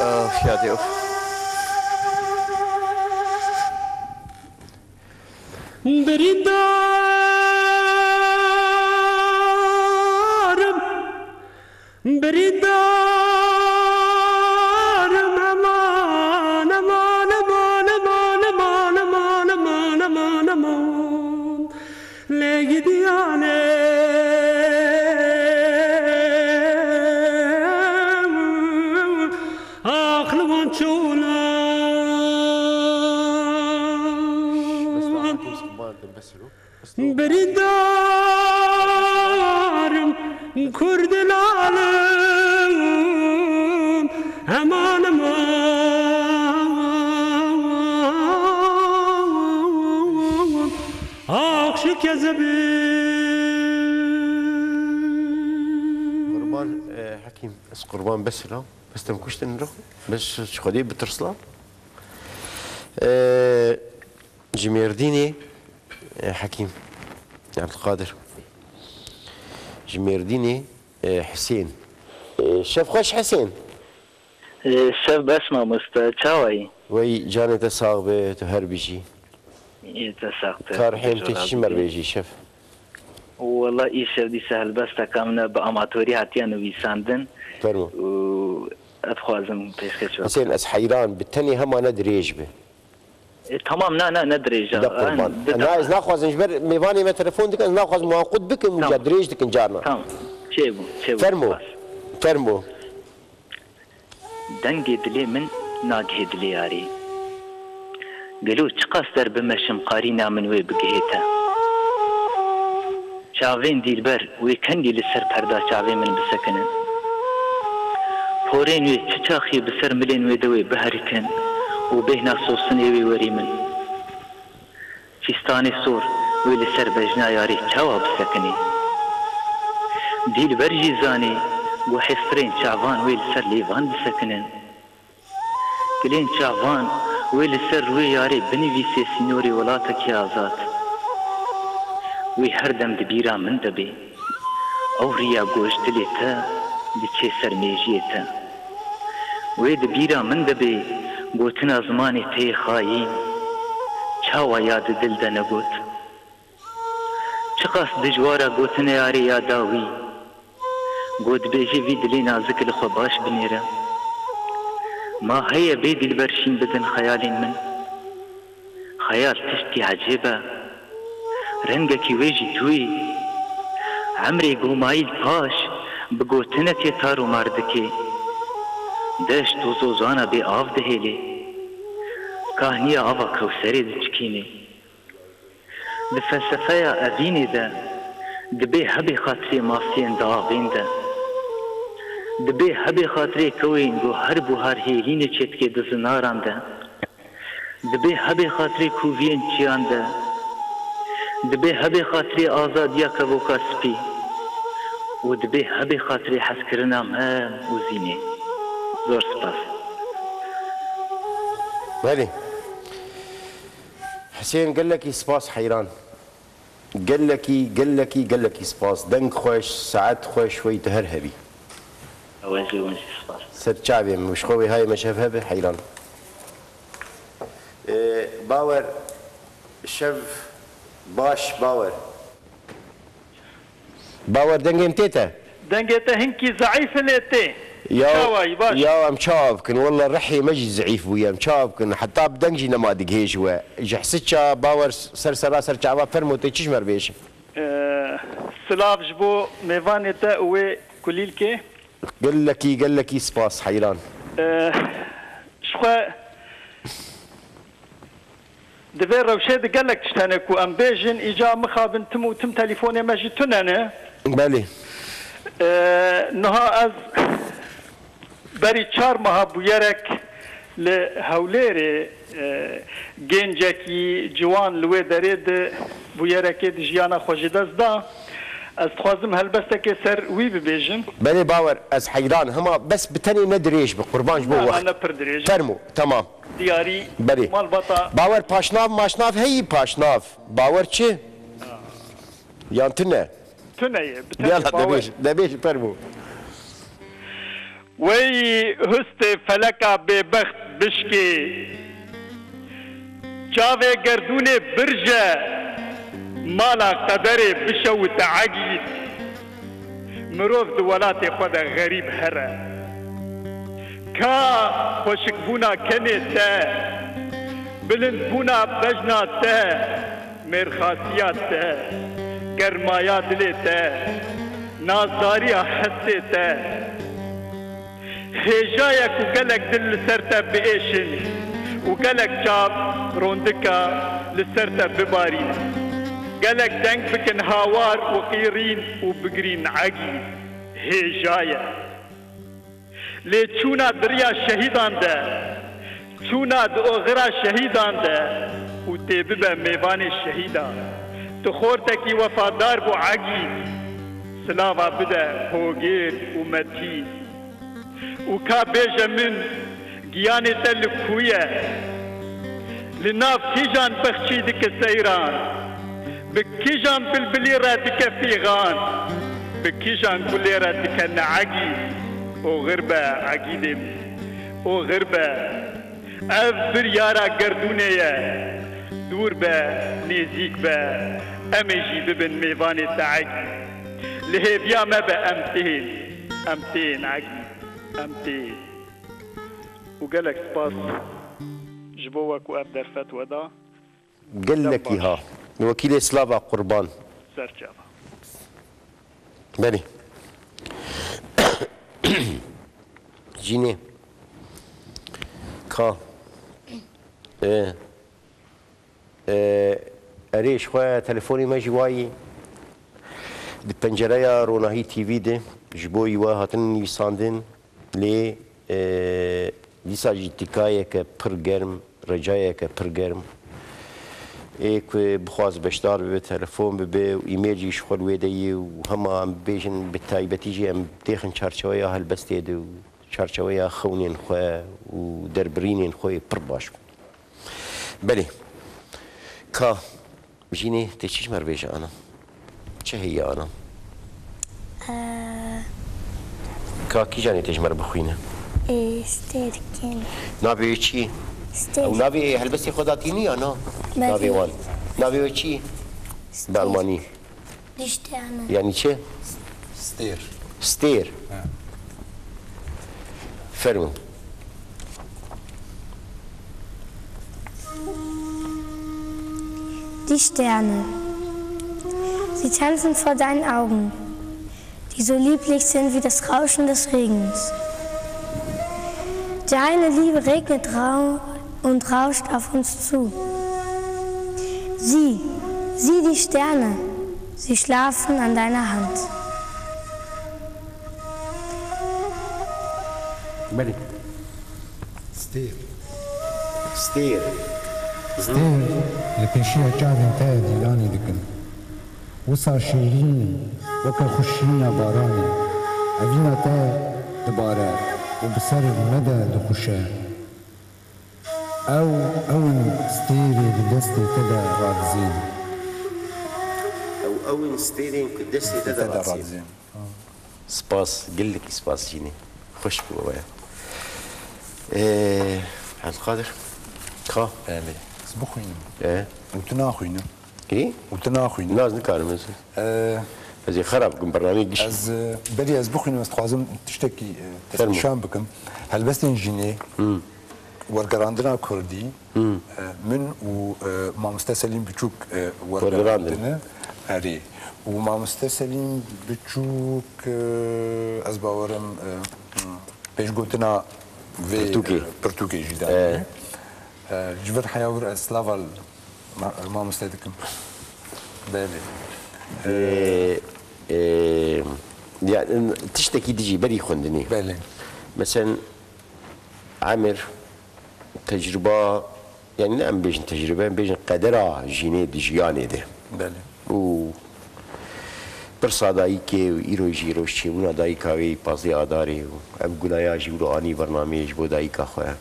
Of, ya Dê, of. Birîndarim, birîndarim, eman, eman, eman. Lê gidiyane aqli wan çûna. Birîndarim, kurdilalim, eman, eman. Ax ji kezebê. Qurban, e, Hekîm, ez qurban Besra. Bes te min kuştin rixwe. Bes ji Xwedê bitirsla. E, ji Mêrdînê, e, Hekîm Ebdulqadir. Ji Mêrdînê, e, Hisên. E, şev xweş Hisên. Ee, şev baş mamoste, çawa yî? Wey canê te sax be, tu her bijî. Ê te sax te. Karhên te çi me re bêjî şev? Wela îşev dîsa helbesteka min e bi amatorî hatiye nivîsandin. Fermo. Û ez dixwazim pêşkêş bikim. Husên, ez heyran, bi tenê hema ne dirêj be. E, tamam, na, na, ne dirêj e. De qurban. Na, ez naxwazim ji ber mêvanê me telefon dikin, ez naxwazim wan qut bikim û ca dirêj dikin carna. Tamam. Çêbû, çêbû. Fermo. Spas. Fermo. Dengê dilê min nagihê dilê yarê. Gelo çiqas der bimeşim qarîna min wê bigihê te. Çavên dîlber wê kengî li ser perda çavên min bisekinin. Xorên wê çi çaxî bi ser milên wê de wê biherikin û bêhna sosinê wê werî min. Fîstanê sor wê li ser bejna yarê çawa bisekinê? Dîlber jî zanê ku hêstirên çavan wê li ser lêvan disekinin. Kilên çavan wê li ser rûyê yarê binivîsê sînorê welatekî azad. Wê her dem di bîra min de bê. Ew riya ku ji dilê te diçê ser mêjiyê te. Wê di bîra min de bê gotina zimanê te yê xayîn, çawa ya di dil de negot. Çiqas dijwar e gotinê yarê ya dawî. Got dibêje vî dilê nazik li xwe baş binêre. Ma heye bê dîlber şîn bidin xeyalên min? Xeyal tiştkî ecêb e. Rengekî wê jî tu yî. Emrê gomayî li paş bi gotinekê tar û mar dike. Deşt û zozana bê av dihêlê. Kahniya ava Kewserê diçikînê. Di felsefeya evînê de dibê hebê xatirê masiyên di avên de. Dibê hebê xatirê kewên ku her buhar hêlînê çêdikê di zinaran de. Dibê hebê xatirê kûviyên çiyan de. Dibê hebê xatirê azadiya kevoka spî. Û dibê hebê xatirê hezkirina mem û zînê. Zor spas. Belê. Husên, gelekî spas Heyran. Gelekî, gelekî, gelekî spas. Deng xweş, saet xweş, wey tu her hebî. Ew ez jî, wan jî spas. Ser çavê min, ji xwe wê hayê me şev hebe, Heyran. Ee, Bawer, şev baş, Bawer. Bawer, dengê min tê te? Dengê te hinkî zeîf e lê tê. Ya, çawa yî, baş? Ya em çawa bikin? Walla rihê me jî zeîf bûye, em çawa bikin? Heta bi deng jî nema digihêj we. Ji hisiça Bawer ser sera ser çava fermo tê çi ji me re bêje? Ee, silav ji bo mêvanê te û wê kulîlkê. Gelekî, gelekî spas Heyran. Ee, ji xwe Di vê rewşê de gelek tişt hene ku em bêjin, îca mixabin tim û tim telîfonê me jî tune ne. Belê. Ee, niha ez berî çar meha bûyerek li Hewlêrê, e, gencekî ciwan li wê derê di bûyerekê di jiyana xwe ji dest da. Ez dixwazim helbestekê ser wî bibêjim. Belê Bawer, ez heyran, hema bes bi tenê ne dirêj bi, qurban ji bo Na, na, wext. Ne pir dirêj. Fermo, tamam. Diyarî Belê. Malbata. Bawer paşnav maşnav heyî paşnav. Bawer çi? Yan tune? Tune ye. Bi tenê Yala bawer. Debêj, debêj fermo. Wey hustê feleka bêbext bişkê. Çavê gerdûnê birje. Mala qederê bişewite egîd. Mirov di welatê xwe de xerîb here. Ka xweşikbûna kenê te, bilindbûna bejna te, mêrxasiya te, germaya dilê te, nazdariya hestê te. Hêja ye ku gelek dil li ser te biêşin û gelek çav rondika li ser te bibarîn. Gelek deng bikin hawar û qîrîn û bigirîn egî. Hêja ye. Lê çûna di riya şehîdan de, çûna di oxira şehîdan de û tê bibe mêvanê şehîdan. Tu xortekî wefadar bû egî. Silava bide hogêr û metîn. Û ka bêje min, giyanê te li ku ye? Li nav kîjan bexçî dike seyran? Bi kîjan bilbilî re dike fîxan? Bi kîjan gulê re dike neegî? Oxir be egîdê min, oxir be. Ev biryara gerdûnê ye. Dûr be, nêzîk be, em ê jî bibin mêvanê te egî. Li hêviya me be, em tên, em tên egî. Em tê. Û gelek spas ji bo we ku ev derfet we da. Gelekî ha. Wekîlê Slava Qurban. Serçava. Belê. Jînê. Ka. E. Ee, erê, ji xwe telefonê me jî wayî di pencereya Ronahî T V de ji bo we hatin nivîsandin. Lê, e, dîsa jî tîkayeke pir germ, recayeke pir germ. Ê ku bixwaz beşdar bibe, telefon bibe û email jî ji xwe li wê de ye û hema em bêjin, bi taybetî jî em têxin çarçeweya helbestê de û çarçeweya xewnên xwe û derbirînên xwe yê pir baş bûn. Belê. Ka Jînê, tê çi ji me re bêje, Ana? Çi heye, Ana? Ee, Ka kîjan ê tê ji me re bixwîne? Ee, Stêrkên. Navê wê çi? Stêr. Ew navê helbestê xwe datînî ya na? Belê. Navê wan. Navê wê çi? Bi Stêr. Almanî. Die Sterne. Yanî çi? Stêr. Stêr. He. Fermo. Die Sterne. Sie tanzen vor deinen Augen, die so lieblich sind wie das Rauschen des Regens. Deine Liebe regnet rau und rauscht auf uns zu. Sieh, sieh die Sterne, sie schlafen an deiner Hand. Belê. Stêr. Stêr. Stêr li pêşiya çavên te dîlanî dikin. Wisa şêrîn weke xweşîna baranê. Evîna te dibare û bi ser me de dixweşe. Ew, ew in stêrê di destê te de radizên. Ew, ew in stêrên ku destê te de radizên. Spas, gelekî spas Jînê. Xweş bû ew ya. Ee, Abdulkadir, ka? Belê. Ez bixwînim. Ee? Û tu naxwînim. Kî? Û tu naxwînî. Na, ez nikarim ez. Ee, Ez ê xerab bikim bernameyê giş. Ez, e, berî ez bixwînim, ez dixwazim tiştekî, e, Fermo. Te nîşan bikim. Helbestên Jînê, Hmm. wergerandina kurdî, Hmm. e, min û, e, mamoste Selîm Biçûk, e, Wergerandin. wergerandine. Erê. Û mamoste Selîm Biçûk, e, ez bawerim, e, hmm, pêşgotina vê, Pirtûkê. e, pirtûkê jî daniye. E. E, ji vir heya wir ez slava li Ma-, mamoste dikim. Belê. Ê, ê, ya, tiştekî dijî berî xwendinê. Belê. Meselen, emir, tecrûba, yanî ne em bêjin tecrûbe, em bêjin qedera Jînê di jiyanê de. Belê. Û pirsa dayikê û îro jî roj çêbûna dayika wê yî pazdeh Adarê û ev gulaya jî wilo anî bernameyê ji bo dayika xwe.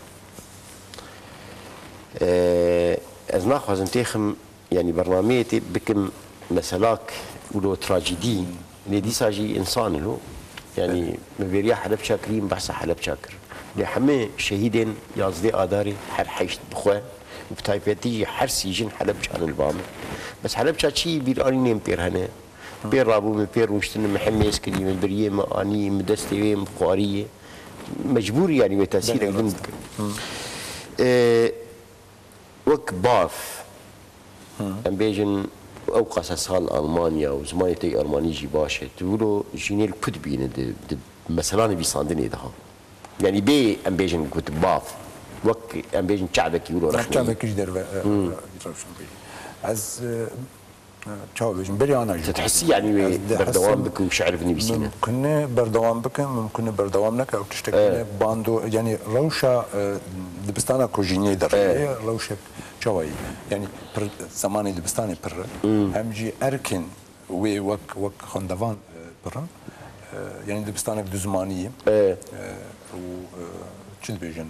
Ee, ez naxwazim têxim, yanî bernameyê tê bikim meselak û lo trajîdî, lê dîsa jî însan ilo. Yanî Evet. min vêriya Helebça kirî, min behsa Helebça kir. Lê hemê şehîdên yazdeh Adarê her heşt bi xwe û bi taybetî jî her sî jin Helebçan li ba min. Bes Helebça çi bîranînên pêr hene? Pê rabû min, pê rûniştin min, hemê ez kirî, min biriyê, min anî, min destê wê, min xwariyê. Mecbûr yanî wê tesîrek Belê, din rast. bikin. Hı. Ee, wek bav, Hı. em bêjin, ew qase sal Almanya û zimanê te yê Almanî jî baş e. Tu wilo Jînê li ku dibîne di, di mesela nivîsandinê de ha? Yanî bê em bêjin ku tu bav, wek em bêjin çavekî wilo Her rexneyî. çavekî ji derve, e, Hı. e, rewşen bê. Ez, e, Çawa bêjim? Berî ana jî. Tu dihesî yanî wê Ez dihesîm berdewam bike û şi'ir binivîsîne? Mimkun e berdewam bike, mimkun e berdewam neke. Ew tiştek Evet. ne bando, yanî rewşa, e, dibistana ku Jînê derê, Evet. rewşek çawa ye? Yanî pir, zemanê dibistanê pir e. Hmm. Hem jî erkên wê wek, wek xwendevan, e, pir in. E, yanî dibistanek du zimanî ye. Evet. E, û, e, çi dibêjin?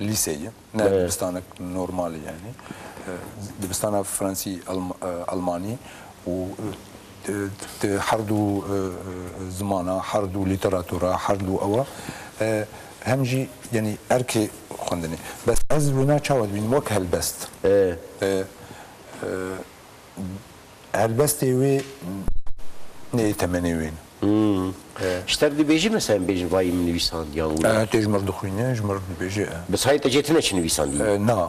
E, lîse ye. Ne Evet. dibistanek normal e yanî. E, dibistana fransî, alm-, e, almanî û, e, di, di her du, e, e, zimana, her du lîteratura, her du ewa, e, hem jî yanî erkê xwendinê. Bes ez wina çawa dibînim? Wek helbest. Evet. E, e, Helbestê wê neyê temenê wê ne. Hmm. E. Ji te re dibêjî, mesela, em bêjin vayî min nivîsand yan wilo? E, tê ji mir dixwîne, ji mir dibêje, e. Bes hayê te cê tune çi nivîsandî? E, na.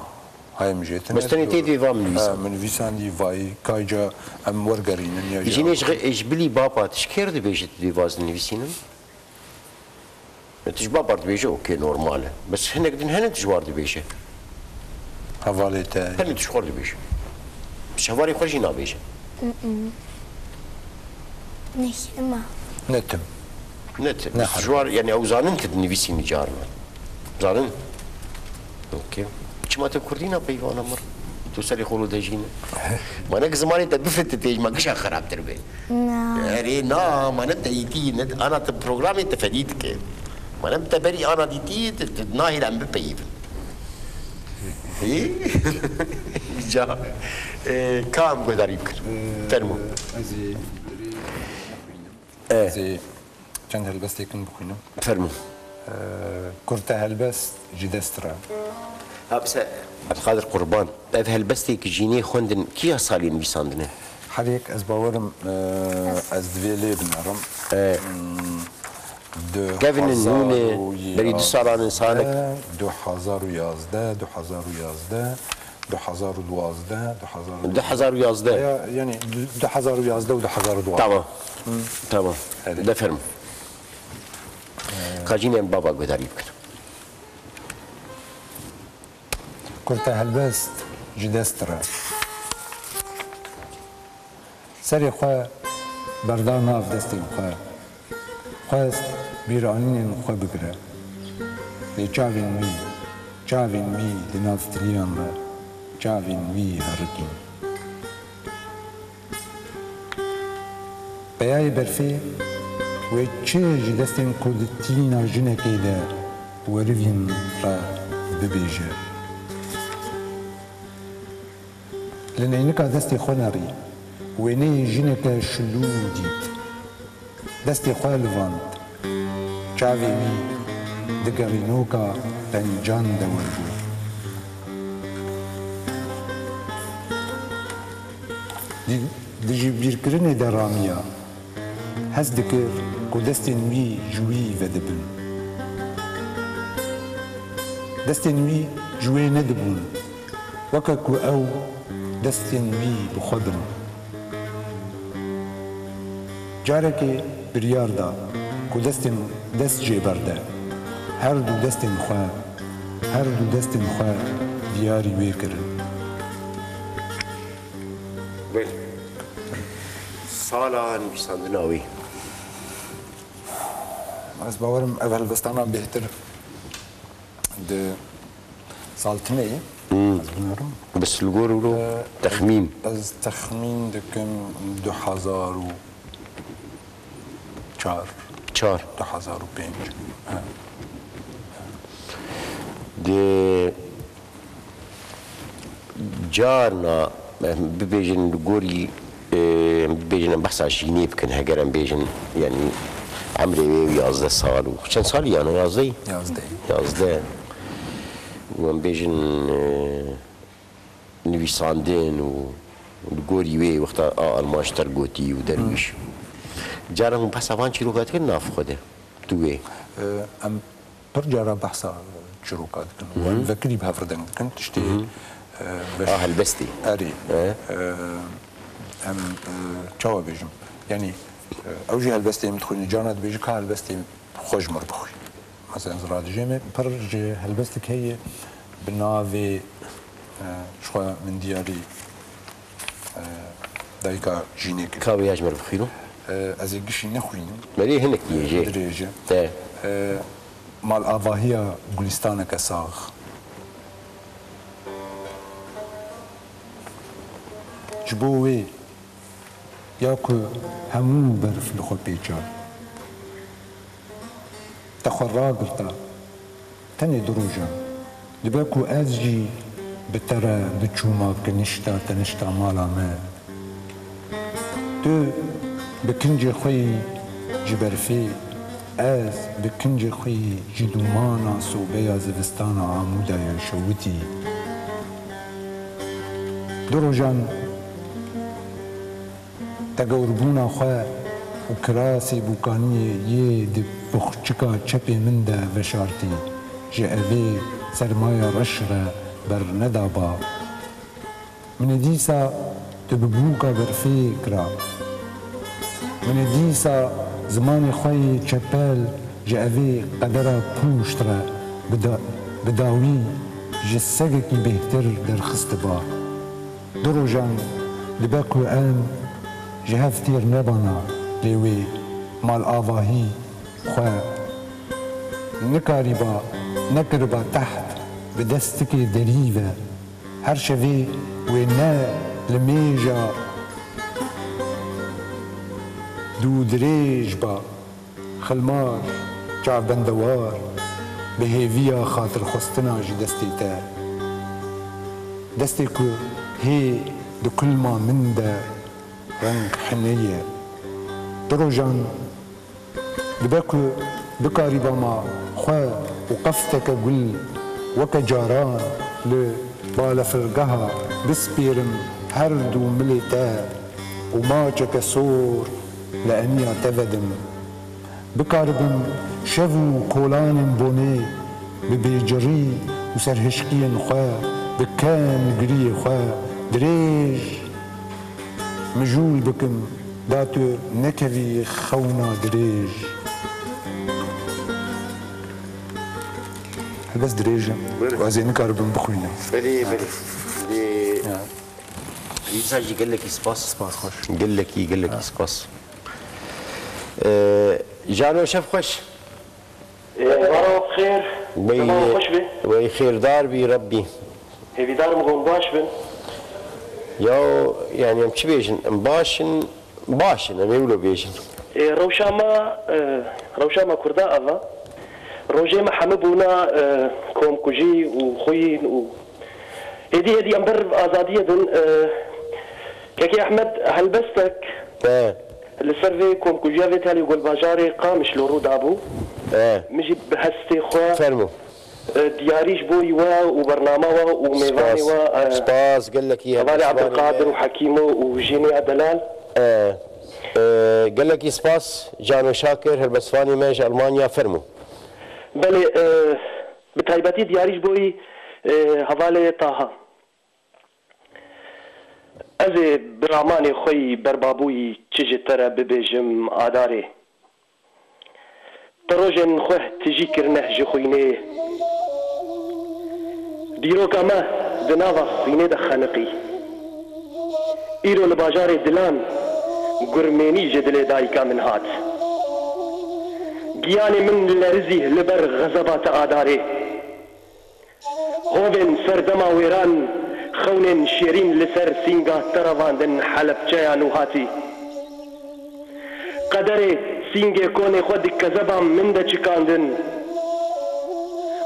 Hayê min jê tune. Bes tenê tê divê va min nivîsand. E, min nivîsandî vayî, kayca em wergerînin ya jî. Jînê ji, ji bilî bapa tu ji kê re dibêjî tu divê vaz nivîsînin? Tu ji bapa re dibêje, okey, normal e. Bes hinek din hene tu ji war dibêje. Hevalê te. Hene tu ji xwe re dibêje. Tu ji hevalê xwe jî nabêje. Mm-mm. Nehê ma. Ne tim. Ne ti, ne tu ji war, yani ew zanin tu dinivîsî nicar me. Zanin? Okey. Çima te kurdî napeyivana mir? Tu serê xwe lo dejîne. Ma ne zimanê te bifititê, ma gişa xerabtir be. Na. Erê na, ma ne te îtî, ne ana te programê te fedî dike. Ma ne te berî ana dîtî, te, te nahêle em bipeyivin. Î? Ca, e, ka em guhdarî bikin. Fermo. Ez ê, e, ez ê çend helbestêkin bixwînim. Fermo. E, Kurte helbest ji dest re. Ha, bi se, Abdulkadir Qurban, ev helbestê ki jînê xwendin, kîya salî nivîsandine? Herêk ez bawerim, e, ez divê lê binerim. E. Hmm, Kevin nûne, berî du salan in, salek. Du hezar û yazdeh, du hezar û yazdeh, du hezar û duwazdeh, du hezar û duwazdeh. Du hezar û yazdeh. Ya, yani du, du hezar û yazdeh û du hezar û duwazdeh. Tamam. Hı. Tamam. Evet. De fermo. Ee, Ka jînê em bava guhdarî bikin. Kurte helbest ji dest re. Serê xwe berda nav destên xwe. Xwest bîranînên xwe bigire. Lê çavên wî, çavên wî di nav tiliyan re, çavên wî herikîn. Peyayê berfê wê çi ji destên ku di tîna jinekê de werivîn re bibêje? Li neynika destê xwe nerî, wêneyê jineke şilû dît. Destê xwe livand. Çavê wî di gerînoka pencan de werbû. Di, di ji bîrkirinê de ramiya. Hez dikir ku destên wî ji wî vedibin. Destên wî ji wê nedibûn. Weke ku ew destên wî bi xwe bin. Carekê biryar da ku destên, dest jê berde. Her du destên xwe, her du destên xwe diyarî wê kirin. Belê. Sala nivîsandina wî. Ez bawerim ev helbestana bêhtir di sal tinê ye. Hmm. Ez binêrim. Bes li gor wilo, e, texmîn. Ez texmîn dikim du hezar û çar. Çar. Du hezar û pênc. He. Di Carna, em bibêjin li gorî, e, em bibêjin em behsa jînê bikin, heger em bêjin, yanî emrê wê yazdeh sal û çend salî yana yazdeh? Yazdeh. Yazdeh. Û em bêjin, e, nivîsandin û li gorî wê wexta a Alman ji te re gotî û derwîş. Hı. Cara hûn behsa van çîroka dikin nav xwe de, tu wê? E, em Pir cara behsa çîroka dikin û em vekirî bi hev re deng dikin. Tiştê, e, veş-, A helbestê. Erê. E? E, em, e, çawa bêjim? Yanî, e, ew jî helbestê min dixwîne, carna dibêje ka helbestê xwe ji min re bixwî. Mesela ez radijê me pir ji helbestek heye bi navê, e, ji xwe min diyarî, e, dayika jînê kir. Ka wê ya ji me re bixwîno? E, ez ê gişî nexwînim. Belê hinek diyê jê. Dirêj e. Te. E, Malavahiya Gulistaneke sax. Ji bo wê ya ku hemû berf li xwe pêça. Te xwe ragirta. Tenê du rojan. Dibe ku ez jî bi te re biçûma kinişta tenişta mala me. Tu bi kincê xwe yî ji berfê, ez bi kincê xwe yî ji dûmana sobeya zivistana Amûda ye şewitî. Du rojan Te gewrbûna xwe û kirasê bûkaniyê yê di boxçika çepê min de veşartî, ji evê sermaya reş re bernedaba. Min ê dîsa tu bi bûka berfê kira. Min ê dîsa zimanê xwe yê çepel ji evê qedera pûşt re bi da-, bi dawî ji segekî bêhtir derxistiba. Du rojan dibe ku em ji hev têr nebana, lê wê malavahî Xwe nikariba, nekiriba teht bi destikê derî ve. Her şevê wê ne li mêja dûdirêj ba, xilmar, çavbendewar, bi hêviya xatirxwestina ji destê te. Destê ku hê di kulma min de reng hinê ye. Di rojan dibe ku bikarîba ma xwe û qefteke gul weke caran li balefirgeha bispêrim her du milê te û maçeke sor li eniya te vedim. Bikaribim şev û kolanên bonê bi bêcirî û serhişkiyên xwe, bi kengiriyê xwe dirêj mijûl bikim, da tu nekevî xewna dirêj. Helbest dirêj e. Buyurun. Ez ê nikaribim bixwînim. Belê, belê. Lê Ya. Dîsa jî gelekî spas. Spas, xweş. Gelekî, gelekî spas. Ee, Jano, şev xweş. Ee, Baro xêr. Wey, Dema xweş be. Wey xêrdar bî Rebbî. Hêvîdar im hûn baş bin. Ya, yani em çi bêjin? Em baş in, baş in, em ê wilo bêjin. Ee, rewşa me, e, rewşa me Kurda ev e. Rojê me hemû bûna, e, komkujî û xwîn û hêdî hêdî em ber azadiyê bin. E, Kekê Ehmed helbestek He. li ser vê komkujiya vê talî û golbajarê Qamişlo rû dabû. He. Min jî bi hestê xwe Fermo. e, diyarî ji bo wî we û bernama we û mêvanê Spas. we, e, Spas, gelekî Hevalê helbestvanê Abdulkadir me. û Hekîmo û jînê ya delal. E, e, gelekî spas, Cano Şakir, helbestvanê me ji Almanya, fermo. Belê, e, bi taybetî diyarî ji bo wî, e, hevalê Taha. Ez ê bi ramanê xwe yî berbabûyî çi ji te re bibêjim, Adarê. Te rojên xwe tijî kirine ji xwînê. Dîroka me di nava xwînê de xeniqî. Îro li bajarê Dilan gurmênî ji dilê dayika min hat. Giyanê min lerizî li ber xezeba te, Adarê. Hovên serdema wêran, xewnên şêrîn li ser sînga te revandin Helebçeya nûhatî. Qederê sîngê konê xwe di kezeba min de çikandin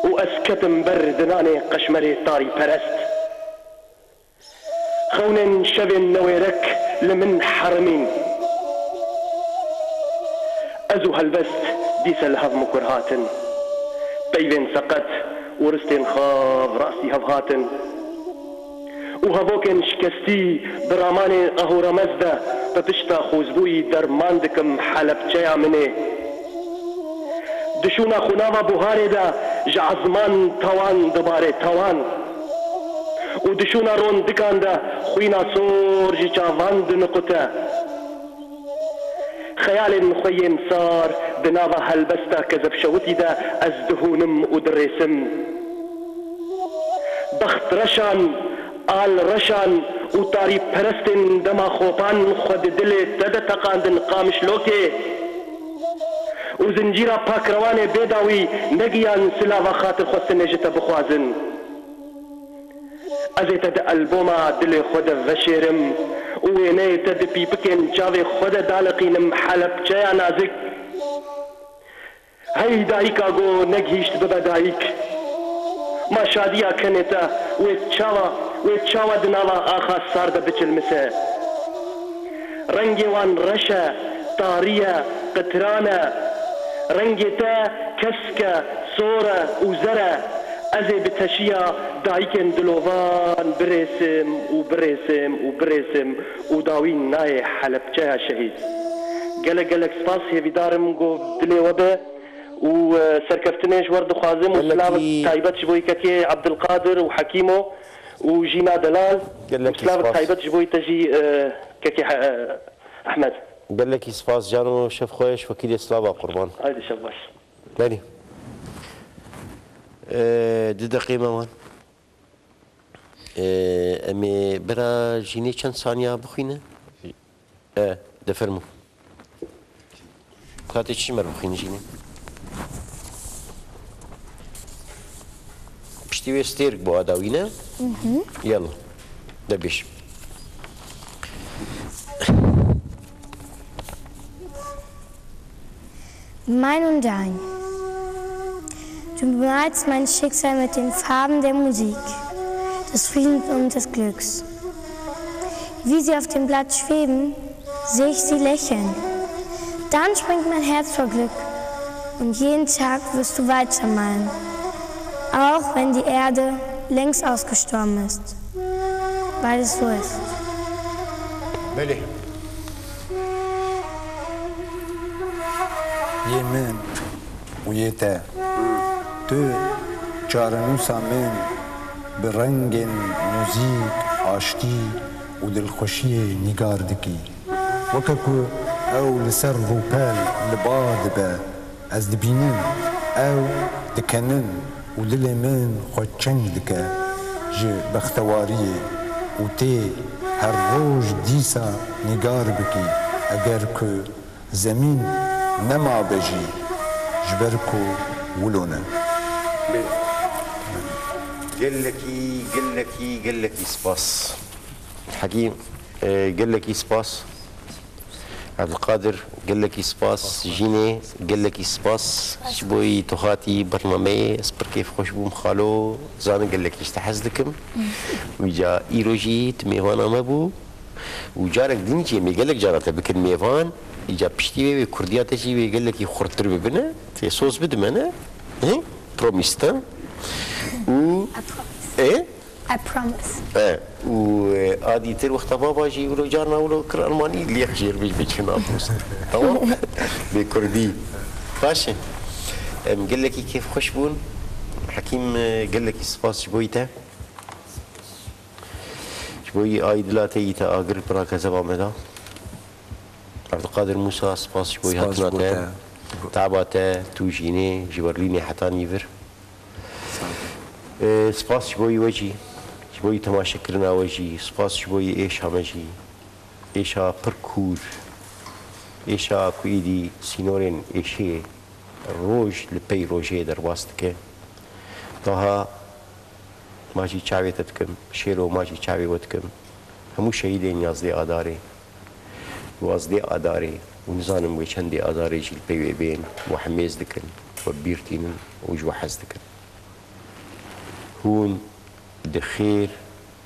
û ez ketim ber dinanê qeşmerê tarîperest. Xewnên şevên newêrek li min herimîn. Ez û helbest dîse li hev mikur hatin. Peyvên seqet û ristên xav rastî hev hatin. Û hevokên şikestî bi ramanê qehûremez de bi pişta xûzbûyî derman dikim Helebçeya min ê. Di şûna xunava buharê de ji ezman tawan dibare tawan. Û di şûna rondikan de xwîna sor ji çavan diniqute. Xeyalên xwe yên sar di nava helbesta kezebşewitî de ez dihûnim û dirêsim. Bext reşan, al reşan û tarîperestên dema xopan xwe di dilê te de teqandin Qamişlokê. Û zincîra pakrewanê bêdawî negiyan silava xatirxwestinê ji te bixwazin. Ez ê te di elboma dilê xwe de veşêrim û wêneyê te di pîpikên çavê xwe de daliqînim Helebçeya nazik. Hey dayika go negihîşt bibe dayik. Ma şadiya kenê te wê çawa, wê çawa di nava axa sar de biçilmise? Rengê wan reş e, tarî ye, qitiran e. Rengê te kesk e, sor e û zer e. Ez ê bi teşiya dayikên dilovan birêsim û birêsim û birêsim û dawî nayê Helebçeya şehîd. Gelek gelek spas, hêvîdar im ku dilê we be û, e, serkeftinê ji we re dixwazim û Gelekî silav taybet ji bo kekê Abdilqadir û Hekîmo û Jîna Delal û Gelekî silav spas. taybet ji bo te jî, e, kekê He-, e, Ehmed. Gelekî spas Cano, şev xweş, wekîlê silava qurban. Haydi şev baş. Belê. E, du deqê me wan. E, em ê bira Jînê çend saniya bixwîne? E, de fermo. Hatê çi ji me re bixwînî Jînê? Piştî wê stêrk bo ada wî ne? Yala. De bêj. Mein und dein. Du bemalst mein Schicksal mit den Farben der Musik, des Friedens und des Glücks. Wie sie auf dem Blatt schweben, sehe ich sie lächeln. Dann springt mein Herz vor Glück. Und jeden Tag wirst du weitermalen. Auch wenn die Erde längst ausgestorben ist. Weil es so ist. Belê. Yê min û yê te. Tu çarenûsa min bi rengên muzîk, aştî û dilxweşiyê nîgar dikî. Weke ku ew li ser rûpel li ba dibe, ez dibînim, ew dikenin û dilê min xwe çeng dike ji bextewariyê û tê her roj dîsa nîgar bikî, eger ku zemîn nemabe jî, ji ber ku wilo ne. Gelekî, gelekî, gelekî spas. Hekîm, e, gelekî spas. Evdilqadir, gelekî spas. Jînê, gelekî spas. Ji bo yî tu hatî bernameyê, ez pir kêfxweş bûm xalo. Zanin gelekî ji te hez dikim. Wîca îro jî tu mêvana me bû. Û carek din jî em ê gelek cara te bikin mêvan. Îca piştî wê, wê kurdiya te jî wê gelekî xurttir bibine. Tê soz bidime ne? Hê? Promise te. Û, I promise. Ê? I promise. E, û, e, a dîtir wexta baba jî wilo carna wilo kir Almanî, lêx jêr bêj bêj napost. Tamam? Bê kurdî. Baş e. Em gelekî kêfxweş bûn. Hekîm, e, gelekî spas ji bo yî te. Ji bo yî ayî dila te yî te agir pira kezeba me da. Evdilqadir Mûsa, spas ji bo yî Spas hatina ji bo te. te. Taba te, tu Jînê, ji Berlînê heta nîvir. Sağ ol. Ee, spas ji bo yî we jî, ji bo yî temaşekirina we jî, spas ji bo yî êşa me jî. Êşa pir kûr, êşa ku êdî sînorên êşê roj li pey rojê derbas dike. Taha ma jî çavê te dikim, şêro ma jî çavê we dikim. Hemû şehîdên yazdê Adarê, duwazdê Adarê û nizanim wê çendê Adarê jî li pey wê bên, we hemêz dikin, we bîr tînin û ji we hez dikin. Hûn di xêr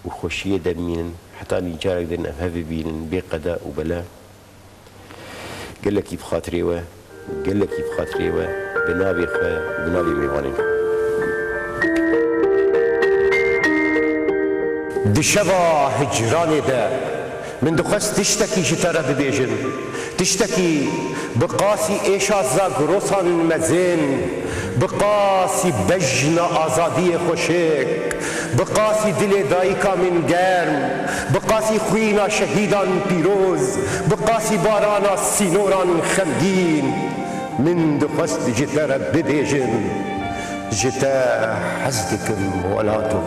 û xweşiyê de bimînin, heta nî carek din em hev bibînin bê qeda û bela. Gelekî bi xatirê we, gelekî bi xatirê we, bi navê xwe, bi navê mêvanên xwe. Di şeva hicranê de min dixwest tiştekî ji te re bibêjim. Tiştekî bi qasî êşa Zagrosan mezin, bi qasî bejna azadiyê xweşik, bi qasî dilê dayika min germ, bi qasî xwîna şehîdan pîroz, bi qasî barana sînoran xemgîn, min dixwest ji te re bibêjim, ji te hez dikim welato.